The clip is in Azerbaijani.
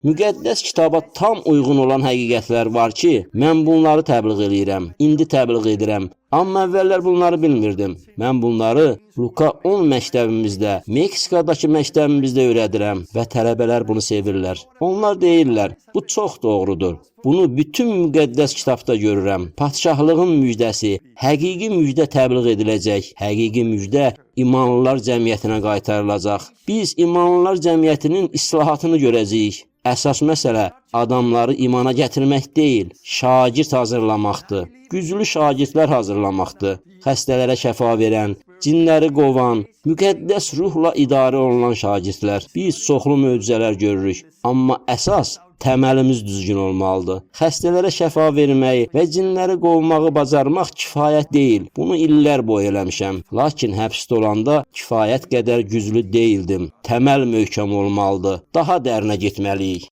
Müqəddəs kitaba tam uyğun olan həqiqətlər var ki, mən bunları təbliğ eləyirəm. İndi təbliğ edirəm. Amma əvvəllər bunları bilmirdim. Mən bunları Luka 10 məktəbimizdə, Meksikadakı məktəbimizdə öyrədirəm və tələbələr bunu sevirlər. Onlar deyirlər, bu çox doğrudur. Bunu bütün müqəddəs kitabda görürəm. Padşahlığın müjdəsi, həqiqi müjdə təbliğ ediləcək. Həqiqi müjdə imanlılar cəmiyyətinə qaytarılacaq. Biz imanlılar cəmiyyətinin islahatını görəcəyik. Əsas məsələ adamları imana gətirmək deyil, şagird hazırlamaqdır. Güclü şagirdlər hazırlamaqdır. Xəstələrə şəfa verən, cinləri qovan, müqəddəs ruhla idarə olunan şagirdlər. Biz çoxlu möcüzələr görürük, amma əsas təməlimiz düzgün olmalıdır. Xəstələrə şəfa verməyi və cinləri qovmağı bacarmaq kifayət deyil. Bunu illər boyu eləmişəm. Lakin həbsdə olanda kifayət qədər güclü deyildim. Təməl möhkəm olmalıdır. Daha dərinə getməliyik.